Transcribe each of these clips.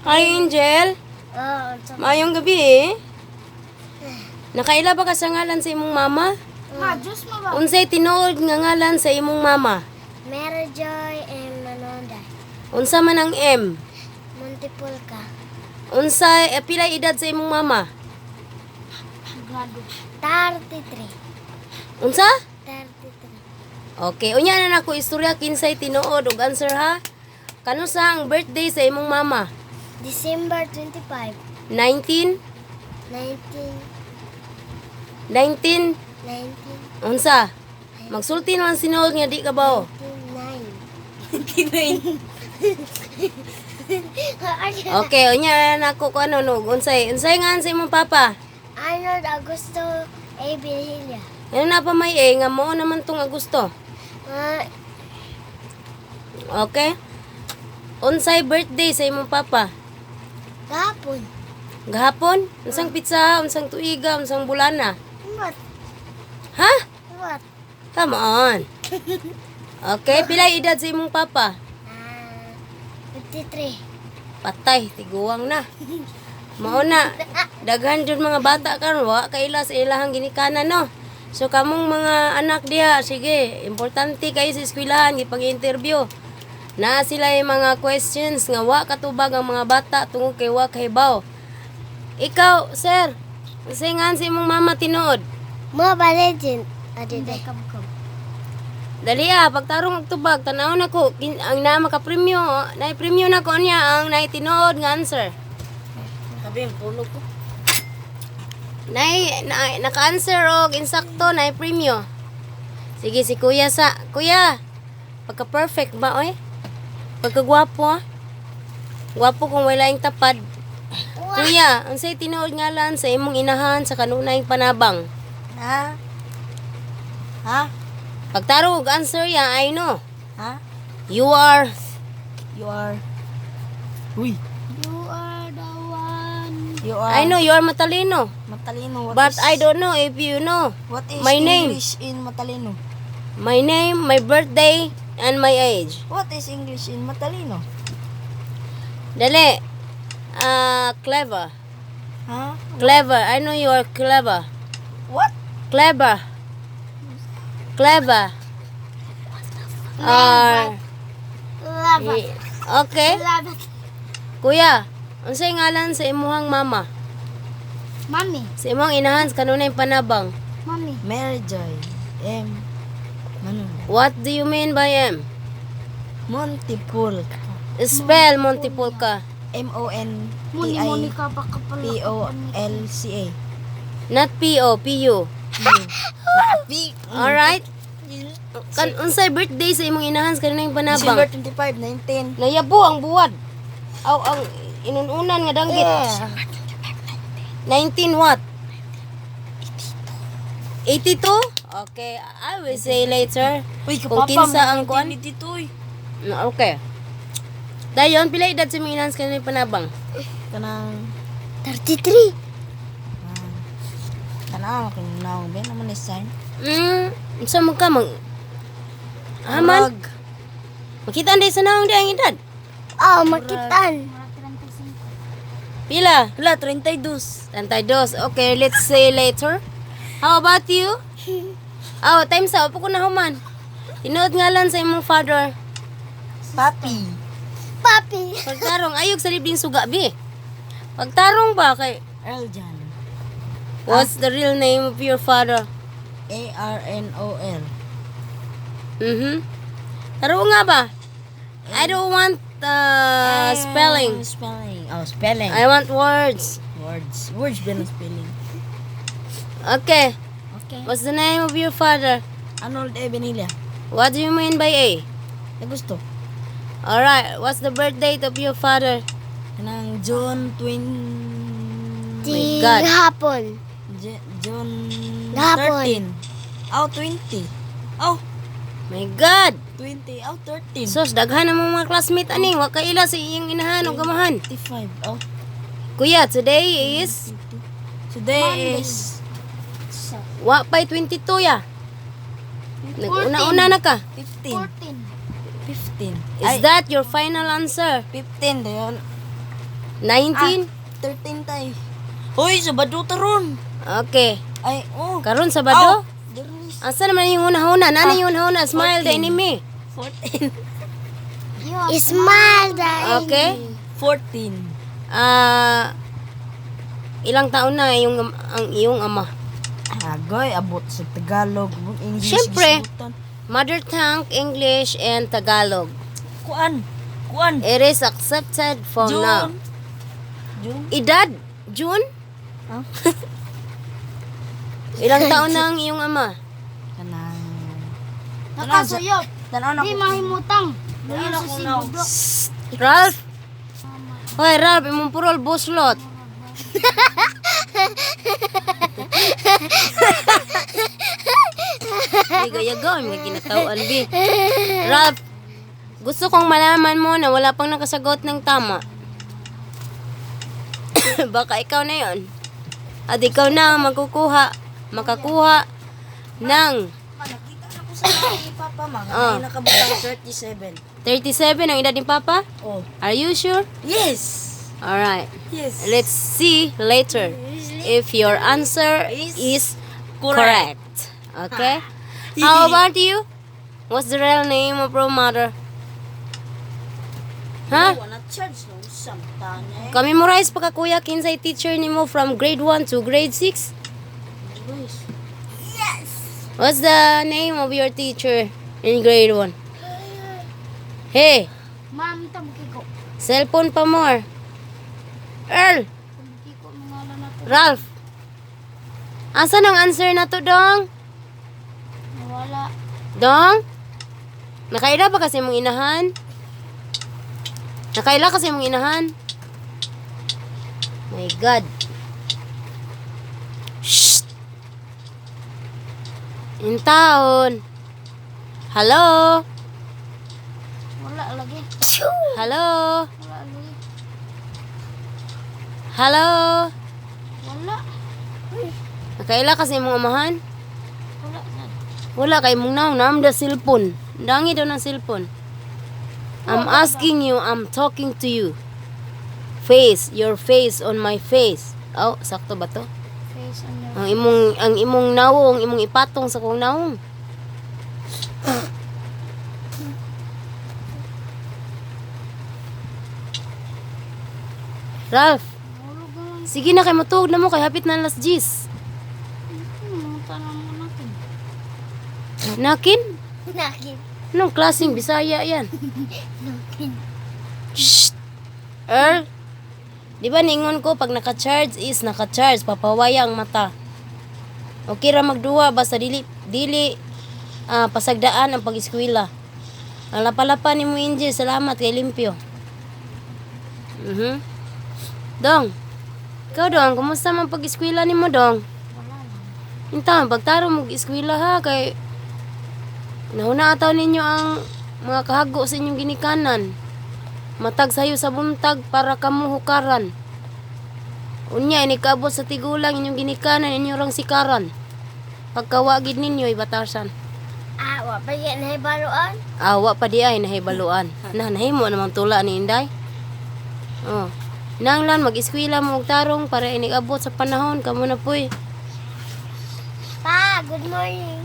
Hi, Angel. Oh, unsa? Maayong gabi eh. Nakaila ba ka sa ngalan sa imong mama? Ma, Diyos mo ba? Unsay tinuod nga ngalan sa imong mama? Mary Joy M. Manonda. Unsa man ang M? Montipulca. Unsay pila edad sa imong mama? Grado. 33. Unsa? 33. Okay, unya na nako istorya kinsay tinuod og answer ha. Kanusa ang birthday sa imong mama? December 25, 19 19, 19 19, unsa? Magsulti naman sinuod nga di ka ba? 19. Okay, unya na nako ko ano no, unsay unsay nga sa imong papa? Arnold Augusto A. Virgilia. Ano na pa may eh, nga mao naman tong Agusto. Ah, Okay? Unsay birthday sa imong papa? Gapon. Gahapon? Unsang pizza, unsang tuiga, unsang bulana? What? Ha? What? Come on. Okay, pila edad sa imong papa? Ah, 53. Patay, tiguang na. Mao na, daghan jud mga bata karon wa kaila sa ilahang ginikanan no. So kamong mga anak diha, sige, importante kayo sa eskwelahan gipang-interview. Naa sila yung mga questions nga wa katubag ang mga bata tungod kay wa kahibaw. Ikaw, sir, unsay ngan sa imong mama tinuod? Mobile Legend. Adi day. Dali ah, pagtarong og tubag, tan-aw na ko ang naa makapremyo, naay premyo na ko niya ang naay tinuod nga answer. Sabi, pulo ko. Nay, na, naka-answer og insakto na premyo. Sige si kuya sa kuya. Pagka perfect ba oy? Pagka gwapo ah. Gwapo kung wala yung tapad. Kuya, unsay tinuod ngalan sa imong inahan sa kanunayng panabang? Ha? Ha? Pagtarong og answer ya, I know. Ha? You are You are... Uy. You are the one. You are... I know you are matalino. Matalino. What But is, I don't know if you know. What is my name. English in Matalino? My name, my birthday, and my age. What is English in Matalino? Dali. Ah, clever. Ha? Clever. I know you are clever. What? Clever. Clever. Ah, Love. okay. Love. Kuya, unsay ngalan sa imuhang mama? Mami. Sa imong inahan sa kanunay panabang. Mami. Mary Joy M. Manunda. What do you mean by M? Montipulca. Spell Montipulca. Muni M-O-N-T-I Monica baka pala. P-O-L-C-A. Not P O, P U. P. Alright? Kan unsay birthday sa imong inahan sa kanunay panabang? December 25, 19. Nayabo ang buwad. Aw ang inununan nga danggit. 19 what? 82? Okay, I will say later. Uy, Kung kinsa ang kuan? 1982 eh. Okay. Dayon, pila edad sa imong inahan sa kanunay panabang? Kanang 33. Kanang kung naong ba naman ni sign. Unsa man ka mag Aman, makita anday sa naong di ang edad. Oh, makitan. Pila? Wala, 32. 32. Okay, let's say later. How about you? Oh, time sa upo ko na human. Tinuod nga lang sa imong father. Papi. Papi. Pagtarong ayog sa libing suga bi. Pagtarong ba kay Earl John. What's the real name of your father? A-R-N-O-L. Tarong nga ba? I don't want spelling. Spelling. Oh, spelling. I want words. Words. Words ba ng spelling? Okay. Okay. What's the name of your father? Arnold A. Benilla. What do you mean by A? Gusto. Alright. What's the birth date of your father? Kanang June 20. Di My God. hapon. June Gahapon. 13. Oh, 20. Oh, My God. 20. Oh, 13. Sus, daghan ang mga classmate ani. Wa kaila sa iyang inahan o gamahan. 55. Oh, Kuya, today is today is wa pa'y 22 ya. Nag-una-una na ka. 15. 14. 15. Is that your final answer? 15 dayon. 19? 13 tay. Hoy, Sabado taron. Okay. Ay, oh. Karon Sabado? Bernis. Asa naman yung una-una? Nana yung una-una? Smile the enemy. 14. Smile the Okay? 14. Ah, ilang taon na yung ang iyong ama? Agoy, abot sa Tagalog, English. Siyempre. Gisgutan. Mother tongue, English, and Tagalog. Kuan. Kuan. It is accepted for June. now. June. Edad? June? Huh? Ilang taon na ang iyong ama? Kanang. Nakasuyop. Tanaw na Di ko. mahimutang. Tanaw na ko now. Ralph? Hoy, Ralph, imong purol buslot. Yaga-yaga, mga ginatawaan, bi. Ralph, gusto kong malaman mo na wala pang nakasagot ng tama. Baka ikaw na yon. At ikaw na ang magkukuha, makakuha ng Ma, nakita na ko sa ni Papa, ma. Ah. Ay, nakabutang 37. 37 ang edad ni Papa. Oh. Are you sure? Yes! Alright. Yes. Let's see later if your answer is correct. Okay? How about you? What's the real name of your mother? Huh? Wala charge no samtan eh. Kami memorize pa ka kuya kinsay teacher nimo from grade 1 to grade 6. Yes. What's the name of your teacher in grade 1? Hey, Ma'am, tamkiko. cellphone pa more. Earl, Tamkiko mga na to. Ralph. Asa nang answer na to, dong? Wala. Dong? Nakaila ba kasi mong inahan? Nakaila kasi mong inahan? My God. Shh! In taon. Hello? Wala lagi. Hello? Wala lagi. Hello? Wala. Nakaila kasi mong amahan? Wala. Wala kay mong naong naam da cellphone. Dangi daw ng cellphone. I'm asking you, I'm talking to you. Face, your face on my face. Oh, sakto ba to? Face on your Ang imong nawong, imong ipatong sa kong nawong. Ralph, Hulog naman. sige na kay matuog na mo kay hapit na alas 10. Tanong mo natin. Nakin? Nakin. Anong klaseng Bisaya yan? Nakin. Shh! Earl, di ba ningon ko pag naka-charge is naka-charge, papawaya ang mata. Okay ra magduwa basta dili dili pasagdaan ang pag-eskwela. Ang lapalapa ni mo Angel, salamat kay limpyo. Dong. Ikaw dong, kumusta man pag-eskwela nimo dong? Wala lang. Inta, pagtaro mo eskwela ha kay nahuna ataw ninyo ang mga kahago sa inyong ginikanan. Matag sayo sa buntag para kamo hukaran. Unya inikaabot sa tigulang inyong ginikanan inyo rang sikaran. Pagkawagid ninyo ibatasan. Ah, wa pa yan ay baruan. Awa pa di ay nahibaluan. Na nahimo namang tula ni Inday. Oh. Nanglan mag-eskwela mo og tarong para inikabot sa panahon kamo na puy. Pa, good morning.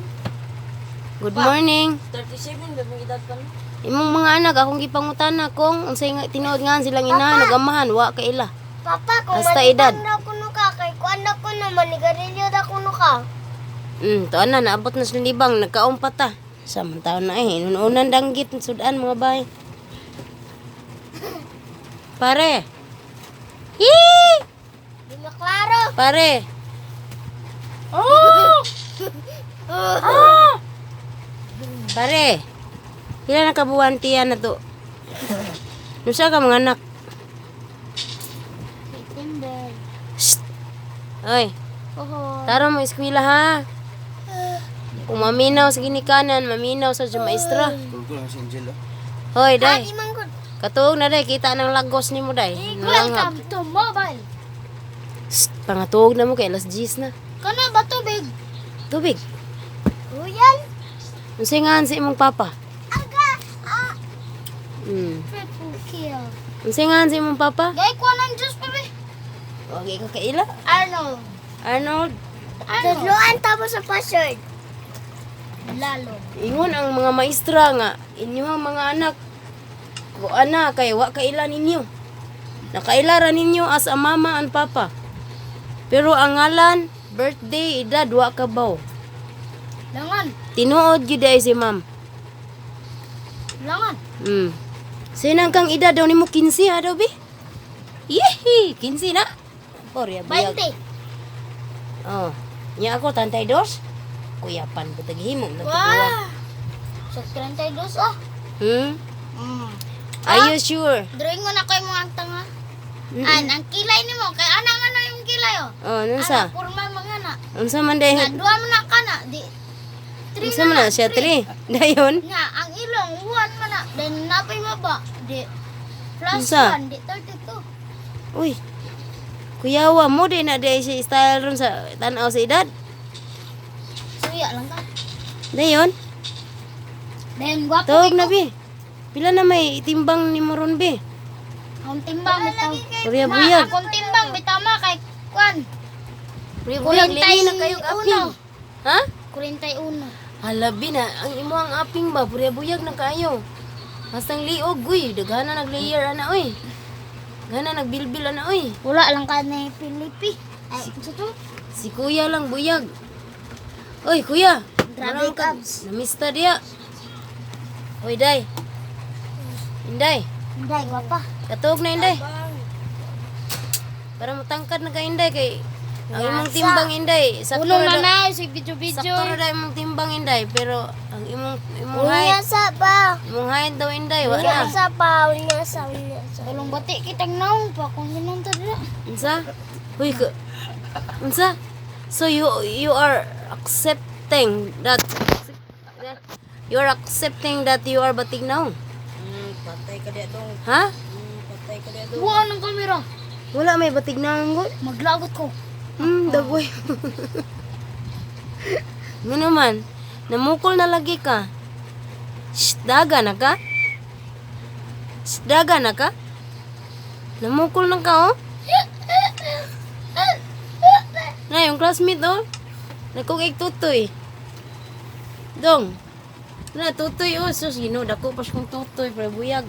Good morning. 37 ba mong edad pa no? Imong mga anak akong gipangutana kung unsay nga tinuod nga silang inahan ug amahan wa ka ila. Papa, kung Basta edad. manibang na kuno ka, kay kuan na kuno, manigarilyo na kuno ka. Tuan na naabot na sa libang nagkaon pa ta. Sa man taon na eh inuunan danggit sudan mga bay. Pare. Hee! Di maklaro. Pare. Oh! Ah! Pare. Pila na kabuwan tiyan na to? Nusa ka mga anak? September. Shh. Oy, Oho. tara mo eskwela ha. Kung maminaw sa ginikanan, maminaw sa maestra. Tulog ko lang si Angel, oh. Hoy, day. Di man gud. Katuog na day, kita ng lagos nimo day. Nalangab. Welcome to mobile. Shh, pangatuog na mo kay alas 10 na. Kana ba tubig? Tubig. Royal? Unsay ngan sa imong papa? Aga. Ah, triple kill. Unsay ngan sa imong papa? Gay kuan ang Diyos Wag ka kaila. Arnold. Arnold. Arnold. Tudloan tapos sa password. Lalo. Ingon ang mga maestra nga inyong mga anak ko ana kay wa kaila ninyo. Nakaila ra ninyo as a mama and papa. Pero ang ngalan, birthday, edad wa kabaw. Langan. Tinuod gyud ay si ma'am. Langan. Sinang kang edad daw nimo 15 ha daw bi? Yehi, 15 na. Porya buyag. 20. Oh. Nya ako tantay dos. Kuyapan ko taghimo na. Wow. So, 32 ah. Are you sure? Drawing mo na kayo mga tanga. An, ang kilay nimo kay ana man na yung kilay oh. Oh, nunsa? Ana porma mga na. Unsa man day? Nga duha man na kana di. Three Unsa man na siya 3? Dayon? Nga ang ilong 1 man na then napay baba di plus Unsa? 1 di 32. Uy. Kuyawa mo din na day si style ron sa tan-aw sa edad. Suya lang ka. Dayon? Then gwapo Tawag kay na ko. bi. Pila na may timbang ni mo ron bi? Akong timbang bitaw. Purya Ma, buyag. akong timbang bitaw ma kay kwan. Purya buyag limi na kayo aping. Ha? 41. Halabi na ang imo ang aping ba purya buyag na kayo. Hastang liog uy, daghan na naglayer ana uy. Daghan na nagbilbil ana uy. Wala lang ka na Pilipi. Ay, unsa to? Si kuya lang buyag. Oy kuya. Grabe Marang ka- kabs. Namista diya. Oy day. Inday. Inday, gwapa. Katuog na inday. Para matangkad na ka inday kay ang imong timbang inday. Sakto Ulo ra na daw- na si video-video. Sakto ra daw imong timbang inday pero ang imong imong height, sa ba? imong height daw inday wa na. sa pa, unya sa, unya sa. Ulong bati kitang naong pa kung ginunta dira. Unsa? Uy ka. Unsa? So you are accepting that you are accepting that you are batignaw. Patay ka diya dong. Ha? Patay ka diya dong. Buwan ng kamera. Wala may batignaw gud. Maglagot ko. Dagoy. Nga naman, namukol na lagi ka. Shh, daga na ka? Shh, daga na ka? Namukol na ka, oh. Na, yung classmate, oh. Nagkukig tutoy. Dong. Na, tutoy, oh. Sus, ginoo, dako pa siyang tutoy, pre buyag.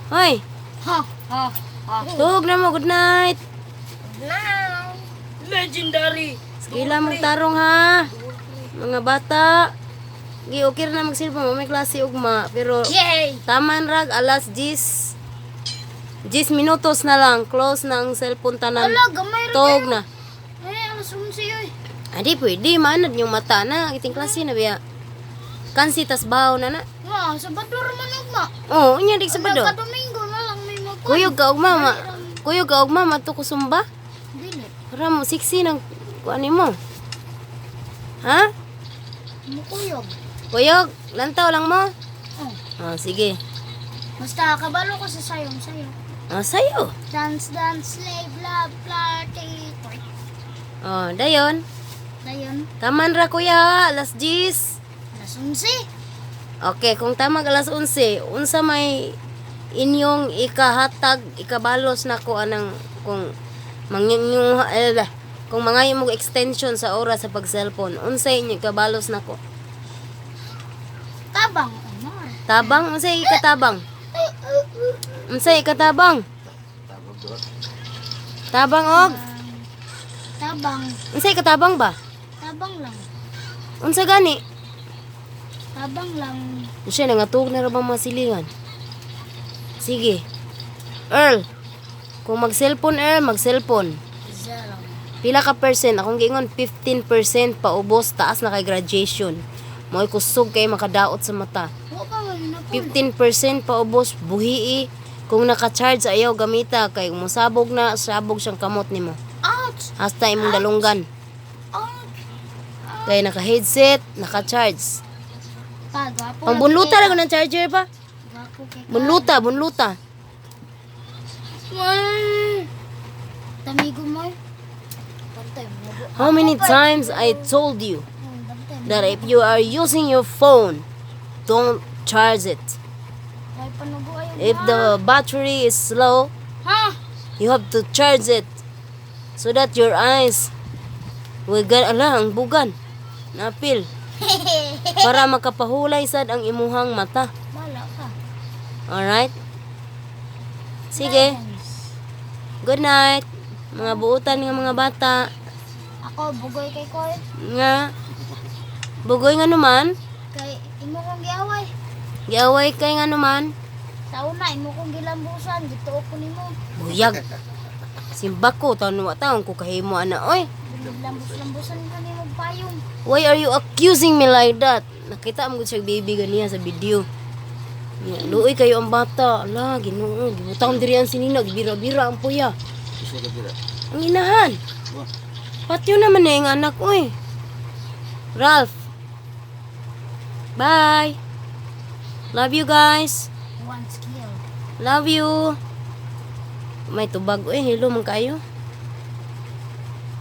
Hoy, Ha, ha, ha. tug na mo, good night. Now. Legendary. Sige lang magtarong ha. Mga bata. Gi okay ra na magsilbong, may klase ugma pero Yay! taman rag alas 10. 10 minutos na lang close na ang cellphone tanan. Ala, gamay ra. Tog na. Eh, alas 11 oy. Adi pwede maanad yung mata na iting klase na biya. Kansi tas baw na na. Ma, sa Bador man ugma. Oh, unya di sa bado. Ka Domingo na lang may magkuan. Kuyog ka ugma ma. Kuyog ka ugma mato ko sumba. Dili. Para mo sexy nang kuan nimo. Ha? Mukuyog. Kuyog, lantaw lang mo. Oh. Oh, sige. Basta kabalo ko sa sayong sayo. Oh, sayo. Dance, dance, slave, love, party. Oh, dayon. Dayon, Taman ra kuya, ha? Alas 10. alas 11. Okay, kung tama alas 11, unsa may inyong ikahatag, ikabalos nako anang kung manginyo eh, kung mangayo mo extension sa oras sa pag-cellphone, unsay inyo ikabalos nako? Tabang, Omar. Tabang, unsay ikatabang? Unsay ikatabang? Tabang og Tabang, unsay ikatabang ba? tabang lang. Unsa gani? Tabang lang. Siya nangatug na ra bang mga silingan? Sige. Earl, kung mag-cellphone Earl, mag-cellphone. Zero. Pila ka percent? Akong giingon 15% paubos taas na kay graduation. Mo'y kusog kay makadaot sa mata. Wa pa man na po. 15% paubos buhii. Kung naka-charge ayaw gamita kay musabog na sabog siyang kamot nimo. Ouch! Hasta imong dalunggan. Ouch! Kay naka-headset, naka-charge. Pa, gwapo. Pang bunluta ra ng charger pa. Gwapo kay ka. Bunluta, bunluta. Mar! Tamigo mo. Bantay mo. How many times I told you Bantay mo. that if you are using your phone, don't charge it. Ay, panubo ayo. If the battery is slow, Ha? you have to charge it. So that your eyes will get, ala, ang bugan. Napil. Para makapahulay sad ang imuhang mata. Bala ka. Alright? Sige. Good night. Mga buutan nga mga bata. Ako, bugoy kay Koy. Nga. Bugoy nga naman. Kay imo kong giaway. Giaway kay nga naman. Sa una, imo kong gilambusan. Gituo ko nimo. Buyag. Simbako, taon wa taon ko kahimo ana oy. Lambus-lambusan ka nimo payong. Why are you accusing me like that? Nakita mo siya baby ganiya sa video. Nya, luoy kayo ang bata. Ala, Ginoo, gibutang diri ang sinina, bira-bira ang puya. Isa ka bira. Ang inahan. Wah. Patyo naman na yung anak, oy. Ralph. Bye. Love you guys. One skill. Love you. May tubag, oy. Hello, man kayo.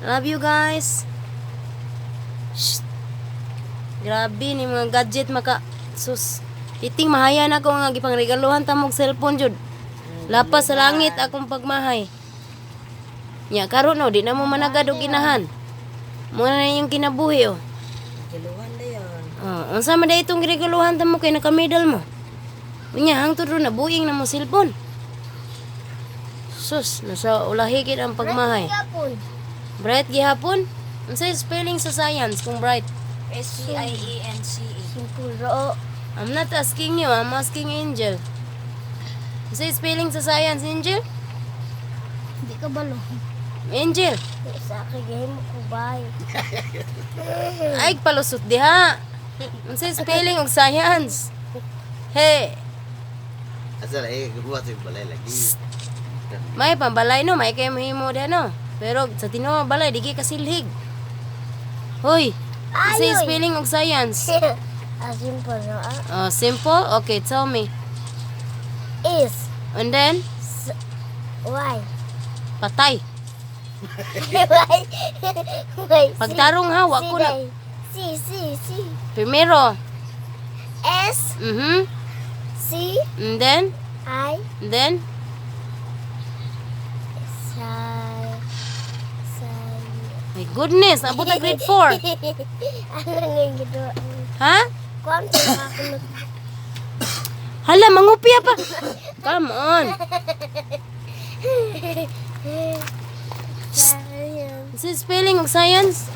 Love you guys. Shh. Grabe ni mga gadget maka sus. Titing mahaya na ako nga gipangregaluhan ta mog cellphone jud. Lapas sa langit akong pagmahay. Nya karon no di na mo managad og inahan. Mo na yung kinabuhi oh. Kiluhan na yun. Oh, unsa man day itong giregaluhan ta mo kay naka-medal mo? Unya hangtod ron nabuing na mo cellphone. Sus, nasa ulahi gid ang pagmahay. Gapon. Bright gihapon? Unsay spelling sa science kung bright? SCIENCE. Simple ro. I'm not asking you, I'm asking Angel. Unsay spelling sa science, Angel? Di ka balo. Angel, Sa akin game ko bay. ay palusot diha. Unsay spelling og science? Hey, Asa la eh guwa sa balay lagi. may pambalay no, may kay mahimo diha no. Pero sa tinuod balay di kay kasilhig. Hoy, unsay Ayoy. spelling og science? Ah, simple ro. Oh, simple. Okay, tell me. Is And then Y. patay. Y. Y. Pagtarong ha, wa ko na. C C C Primero. S C And then, I and then S I my goodness, abot na grade 4. Ano nga yung gito? Ha? Kuwan ko ako nag... Hala, mangupya pa. Come on. Science. Sa spelling of science?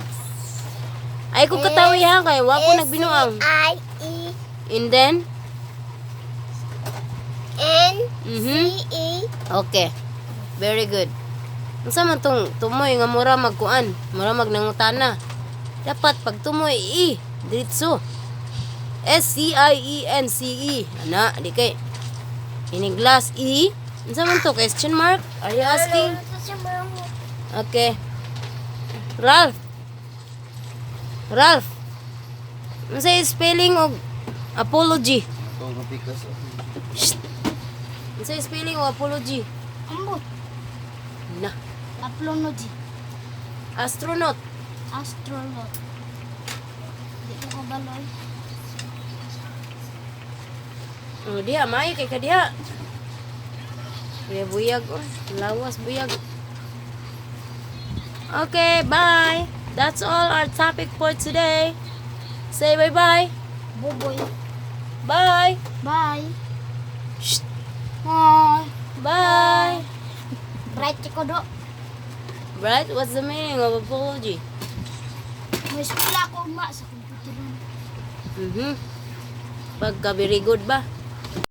Ay ko katawi ha kay wa ko nagbinuang. I E And then, N C E Okay. Very good. Unsa man tong tumoy nga mura magkuan, mura magnangutana. Dapat pag tumoy i diretso. SCIENCE. E. Ana, di kay in glass E. Unsa man to question mark? Are you asking? Okay. Ralph. Ralph. Unsa spelling og apology? Kung mapikas. Unsa spelling og apology? Ambot. Na. Apology. Astronaut. Astronaut. Di ko kabaloy. Oh, diha maayo kay kadiha. Kuya buyag oh, lawas buyag. Okay, bye. That's all our topic for today. Say bye-bye. Buboy. Bye. Bye. Shh. Bye. Bye. Right ko do. Right? What's the meaning of apology? May eskwela ako ma sa computer. Pagka very good ba?